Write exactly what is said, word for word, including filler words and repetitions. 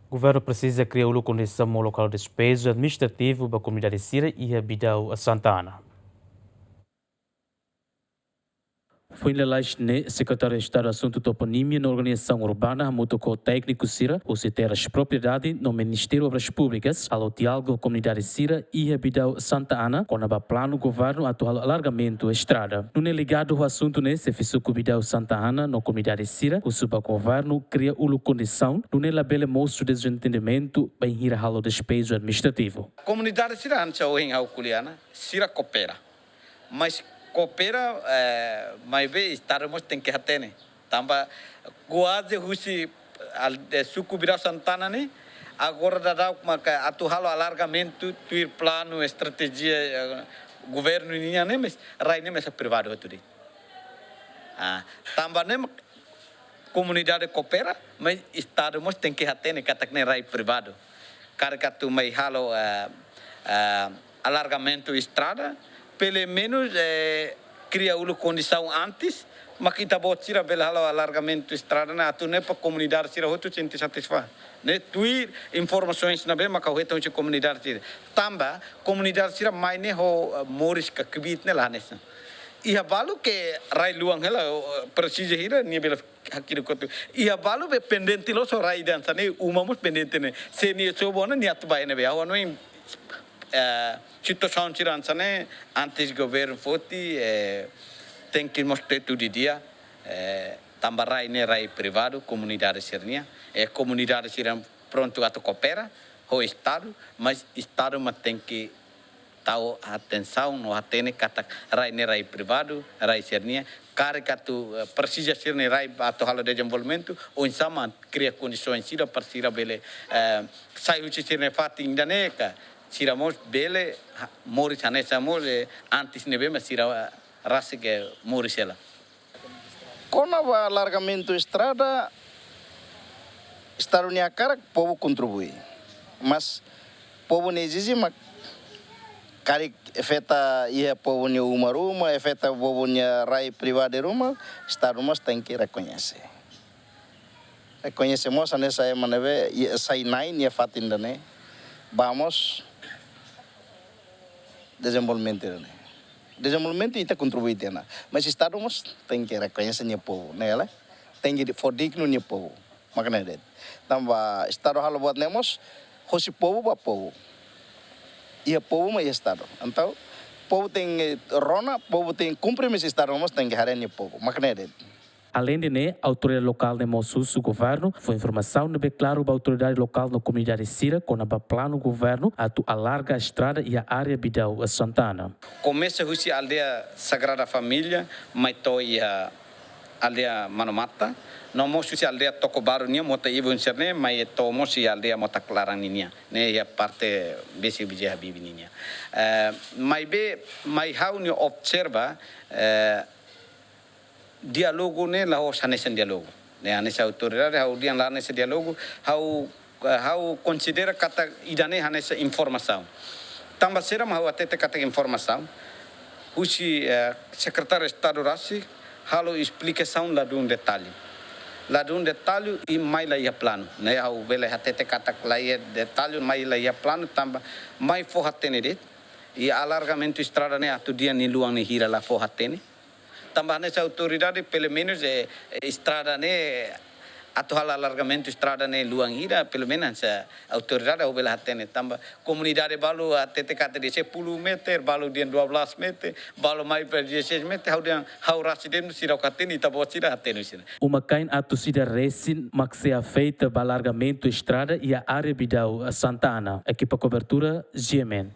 Governu presiza kria uluk kondisaun molok halo despeju administrativu ba komunidade sira iha Bidau Santa Ana. Foin lalais ne'e, Sekretáriu Estadu Asuntu Toponímia no Organizasaun Urbana hamutuk ho tékniku sira husi Terras Propriedade no Ministériu Obras Públikas halo diálogu ho komunidade sira iha Bidau Santa Ana kona-ba planu governu atu halo alargamentu estrada. Nune'e ligadu ho asuntu ne'e, xefe suku Bidau Santa Ana no komunidade sira husu ba governu kria uluk kondisaun nune'e labele mosu dezentendimentu bainhira halo despeju administrativu. Komunidade sira hanesan ohin ha'u ko'alia ona, sira koopera. Mas koopera, eh, maibé Estadu mós tenke hatene. Tanba kuaze husi al-, eh, suku Bidau Santa Ana ne'e, agora daudaun maka atu halo alargamentu, tuir planu, estratéjia, eh, governu nian ne'e, mas rai ne'e mós privadu hotu de'it. Ah, tanba ne'e mak-, komunidade koopera, mas Estadu mós tenke hatene katak ne'e rai privadu. Karik atu mai halo, eh, eh, alargamentu estrada, pelumenus, eh, kria uluk kondisaun antes, mak ita-boot sira bele halo alargamentu estrada ne'e atu nune'e para komunidade sira hotu sente satisfás. Ne'e tuir informasaun ne'ebé maka ha'u hetan husi komunidade sira. Tanba komunidade sira mai ne'e ho, eh, moris ka kbiit ne'e la hanesan. Iha balu ke rai luan hela, eh, presiza hira, nia bele hakilar kotu. Iha balu be pendente loos ho rai ida hanesan ne'e, uma mós pendente ne'e. Se nia sobu ona, nia atu ba ne'ebé. Ha'u hanoin, eh, situasaun sira hanesan ne'e, antes governu foti, eh, tenke mós tetu didi'ak, eh, tanba rai ne'e rai privadu, komunidade sira-nian. Eh, komunidade sira prontu atu koopera ho Estadu, mas Estadu mak tenke tau atensaun no hatene katak rai ne'e rai privadu, rai sira-nian, karik atu, eh, presiza sira-nia rai atu halo dezenvolvimentu, oinsá mak kria kondisaun sira para sira bele, eh, sai husi sira-nia fatin ida-ne'e ka, sira mós bele ha-, moris hanesan mós, eh, antes ne'ebé mak sira, eh, rasik moris hela. Kona-ba alargamentu estrada, Estadu nia hakarak, povu kontribui. Mas povu nia ezije mak karik afeta iha povu nia uma ruma, afeta povu nia rai privadu ruma, Estadu mós tenke rekoñese. Rekoñese mós hanesan ema ne'ebé, i-, sai na'in iha fatin ida-ne'e. Ba mós dezenvolvimentu ida-ne'e. Dezenvolvimentu ita kontribui tiha ona. Mas Estadu mós tenke rekoñese nia povu, ne'e lae? Tenke di-, fó dignu nia povu. Mak ne'e de'it. Tanba Estadu halo buat ne'e mós, hosi povu ba povu. Iha povu mak iha Estadu. Entaun, povu tenke rona, povu tenke kumpre, mas Estadu mós tenke haree nia povu. Mak ne'e de'it. Aleinde ne'e, autoridade lokál ne'e mós husu governu fó informasaun ne'ebé klaru ba autoridade lokál no komunidade sira kona-ba planu governu atu alarga estrada iha área Bidau Santa Ana. Komesa husi aldeia Sagrada Família, mai to'o iha aldeia Manu Mata, no mós husi aldeia Tokobaru nian, Mota Ibun sira-ne'e, mai to'o mós iha aldeia Mota Klaran ninian. Ne'e iha parte besik Vijay Habibie ninian. Eh, maibé, mai ha'u-nia observa, eh, diálogu ne'e la'ós hanesan diálogu. Ne'e hanesan autoridade, ha'u dehan la hanesan diálogu, ha'u, eh, ha'u konsidera katak ida-ne'e hanesan informasaun. Tanba saida mak ha'u hatete katak informasaun? Husi, eh, Sekretáriu Estadu rasik halo esplikasaun ladún detalle. Ladún detalle i mai la iha planu. Ne'e ha'u bele hatete katak la iha detalle, mai la iha planu, tanba mai fó hatene de'it. I alargamentu estrada ne'e atu dehan nia luan ne'e hira la fó hatene. Tanba hanesan autoridade, pelumenus, eh, eh, estrada ne'e, atu halo alargamentu estrada ne'e luan hira, pelumenus, eh, autoridade ha'u bele hatene. Tanba komunidade balu hatete katak de'it sepuluh meter, balu dehan dua belas meter, balu mai ba dezasseis meter, ha'u dehan, ha'u rasik de'it seidauk hatene, ita-boot sira hatene sira. Uma-kain atus ida resin mak sei afeta ba alargamentu estrada iha área Bidau Santa Ana. Ekipa kobertura, G M N.